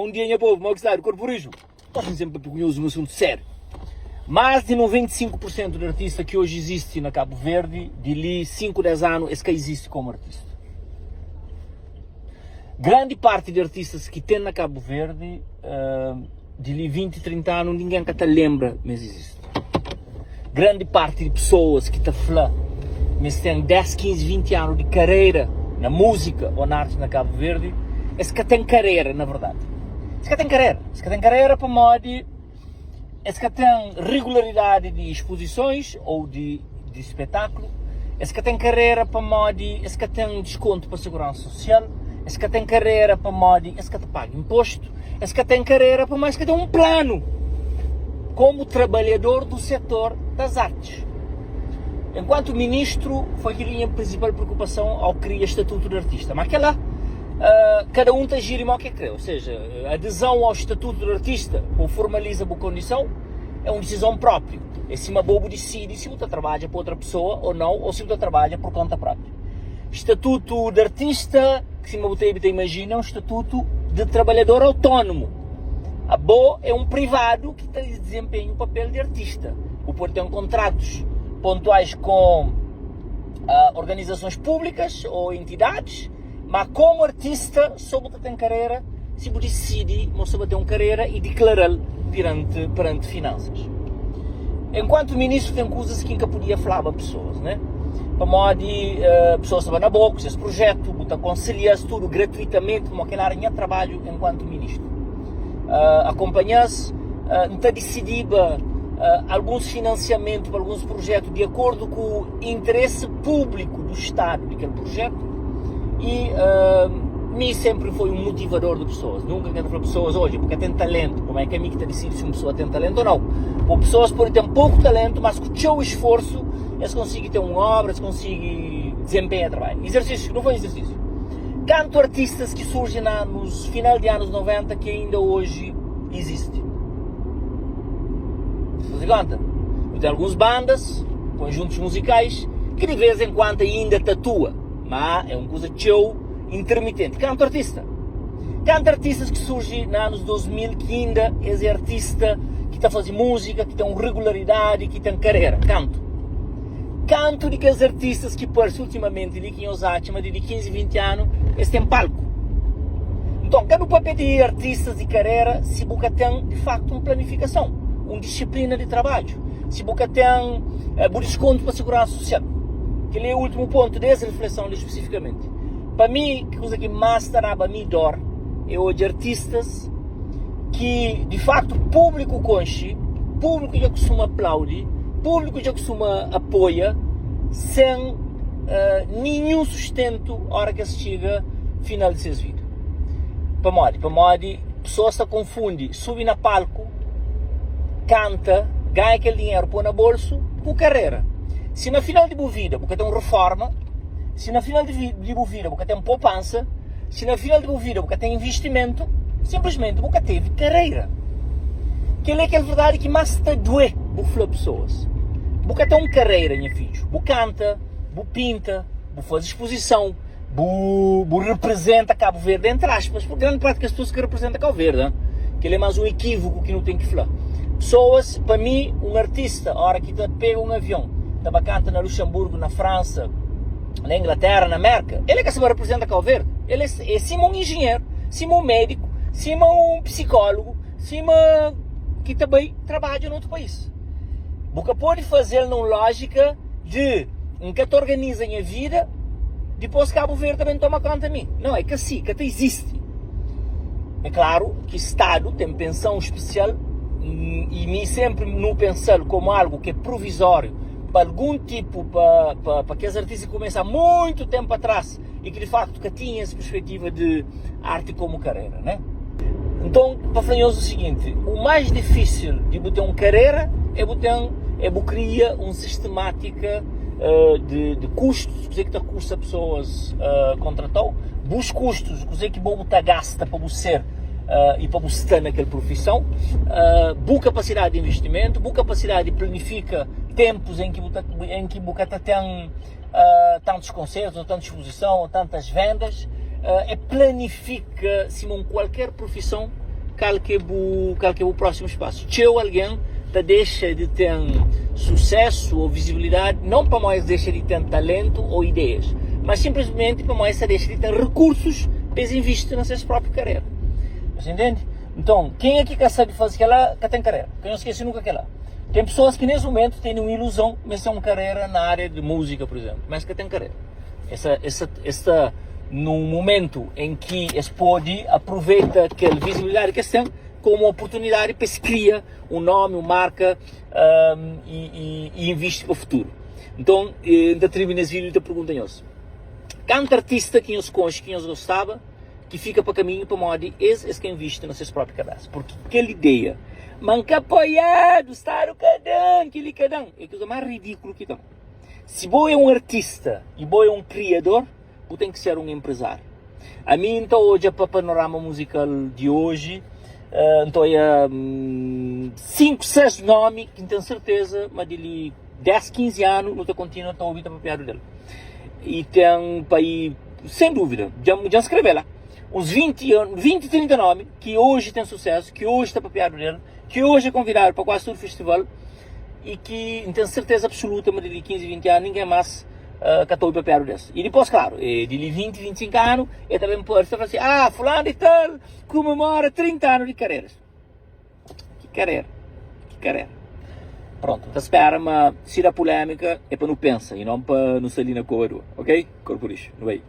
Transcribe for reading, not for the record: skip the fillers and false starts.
Bom dia nha povo, mau ki stadu? Korpu riju? Gosi N sen papia ku nhos un asuntu sériu. Más di 95 pur sentu di artista ki oji izisti na Kabu Verdi, di li 5, 10 anu es ka izisti komu artista. Grandi parti di artistas ki ten na Kabu Verdi, di li 20, 30 anu ningen ka ta lenbra ma es izisti. Grandi parti di pesoas ki ta fla ma es ten 10, 15, 20 anu di karera na múzika ô na arti na Kabu Verdi, es ka ten karera na verdadi. Es ka ten karera. Es ka ten karera pamodi es ka ten regularidadi di spozisons ô di di spetaklu, es ka ten karera pamodi es ka ten diskontu pa siguransa sosial, es ka ten karera pamodi es ka ta paga inpostu, es ka ten karera pamodi es ka ten un planu komu trabalhador do setor das artes. Enquanto ministru, foi kel-li nha prinsipal preokupason ao kria statutu di artista. Ma kel-la, kada un ta jiri mo ke kre, ou seja, adezão ao statutu di artista ou formaliza bu kondison é un disizon própriu. É sima bo bu disidi si bu ta trabadja pa otra pesoa ou nau, ou si bu ta trabadja por konta própriu. Statutu di artista, sima bu ta ta imajina, é un statutu di trabalhador autónomu. Abo é un privadu ki ta dizenpenha un papel di artista. Bu pode ten kontratus pontuais ku organizasons públikas ou entidadis, ma komu artista so bu ta ten karera si bu disidi ma bu sta ba ten un karera i diklaral piranti peranti finansas. Enkuantu ministru ten kuzas ki N ka podia flaba pesoas, ne? Pamodi pesoas sta ba na bo ku ses projetu, bu ta konselha-s tudu gratuitamenti pamodi kel éra nha trabadju enkuantu ministru. Akonpanha-s, N ta disidiba alguns finansiamentu pa alguns projetu di akordu ku interesi públiku du stadu di kel projetu i mi sempri foi un motivador di pesoas. Nunka N ka ta fla pesoas, odja, bu ka ten talentu, pamodi é ka mi ki ta disidi si un pesoa ten talentu ô nau. Pô, pesoas pode ten poku talentu, mas ku txeu isforsu es konsigi ten un obra, es konsigi dizenpenha trabadju. Izersísiu, nu faze izersísiu. Kantu artistas ki surji na anus, final di anus 90 ki ainda oji izisti? Faze konta? Nu ten alguns bandas, konjuntus muzikais ki di vez en kuantu ainda ta atua, ma é un kuza txeu intermitenti. Kantu artista? Kantu artistas ki surji na anus 2000 ki inda es é artista ki ta faze múzika, ki ten un regularidadi, ki ten karera? Kantu? Kantu di kes artistas ki parse ultimamenti li ki nhos atxa ma di li 15, 20 anu es ten palku? Nton, ka nu papia di artistas di karera si bu ka ten di faktu un planifikason, un disiplina di trabadju, si bu ka ten bu diskontu pa siguransa sosial. Kel-li é últimu pontu des rifleson li spesifikamenti. Pa mi, kuza ki más ta daba mi dor é odja artistas ki di faktu públiku konxe, públiku dja kustuma aplaudi, públiku dja kustuma apoia, sen ninhun sustentu ora ki es txiga final di ses vida. Pamodi? Pamodi pesoas ta konfundi subi na palku, kanta, ganha kel dinheru, pô na bolsu ku karera. Si na final di bu vida bu ka ten un reforma, si na final di bu vida bu ka ten popansa, Si na final di bu vida bu ka ten investimentu, sinplismenti bu ka tevi kareira. Kel-li é kel verdadi ki más ta duê bu fla pesoas. Bu ka ten un kareira, nha fidju. Bu kanta, bu pinta, bu faze spozison, bu bu reprezenta Kabu Verdi, entri aspas, purki grandi parti di kes pesoas ka reprezenta Kabu Verdi. Ha? Kel-li é más un ekívuku ki nu ten ki fla. Pesoas, pa mi, un artista, óra ki ta pega un avion, ta ba kanta na Luxemburgu, na Fransa, na Inglaterra, na Merka, el é ka sta ba representa Kau Verdi. El é, é sima un enjenheru, sima un médiku, sima un psikólogu, sima ki ta bai trabadja na otu país. Bu ka pode faze-l na un lójika di N ka ta organiza nha vida, dipôs Kabu Verdi ta ben toma konta mi. Nau, é ka si, ka ta izisti. É klaru ki Stadu ten pensãu spesial i mi sénpri nu pensa-l komu algu ki é provizóriu pa algun tipu pa pa pa kes artista ki kumesa muitu tenpu atras i ki di faktu ka tinha es perspetiva di arti komu karera né. Nton pa fla nhos o siginti, o mais difisil di bu ten un karera é bu ten é bu kria un sistematika di di kustus, kuze ki ta kusta pesoas kontratau, bus kustus, kuze ki bo bu ta gasta pa bu ser i pa bu sta na kel profison, bu kapasidadi di investimentu, bu kapasidadi di planifika tempus en ki bu ta en ki bu ka ta ten tantus konsertus ou tantu spozison ou tantas vendas, é planifika sima un kualker profison. kal ki é bu kal ki é bu prósimu spasu. Txeu algen ta dexa di ten susésu ô vizibilidadi non pamodi es dexa di ten talentu ô ideias, ma sinplismenti pamodi es ta dexa di ten rekursus pa es invisti na ses própi karera. Nhos intende? Nton, kenha ki ka sabe faze kela ka ten karera. Ka nhos skese nunka kela. Ten pesoas ki nes mumentu tene un iluzon ma es ten un karera na ária di múzika, pur izénplu, ma es ka ten karera. Es ta, es ta, es ta num mumentu en ki es pode aproveita kel vizibilidadi ki es ten komu oportunidadi pa es kria un nomi, un marka um, i, i, i invisti pa futuru. Nton, eh, N ta tirmina es vídiu ta pergunta nhos, kantu artista ki nhos konxe, ki nhos gostaba, ki fika pa kaminhu pamodi es es ka invisti na ses própi kabesa? Porque kel ideia ma N ka apoiadu, stadu ka dan, kel-li ka dan, é kuza más ridíkulu ki ten. Si bo é un artista i bo é un kriador, bu ten ki ser un enprezáriu. Ami N ta odja pa panorama muzikal di oji, N ta odja 5, 6 nomi ki N ten serteza ma di li 10, 15 anu nu ta kontinua ta obi ta papiadu del. I ten pa i, sen dúvida, dja N skrebe la, uns 20, 20, 30 nomi ki oji ten susésu, ki oji ta papiadu del, ki oji é konvidadu pa kuazi tudu festival. i ki N ten serteza absoluta ma di li 15, 20 anu ningen más uh, ka ta obi papiadu des. I dipôs, klaru, e, di li 20, 25 anu, e ta ben parse ta fla si, ah, fulanu di tal komemora 30 anu di kareras. Ki karera? Ki karera? Pronto, ta spera ma si da pulémika é pa nu pensa i non pa nu sta li na koba dua, ok? Korpu lixu, nu bai.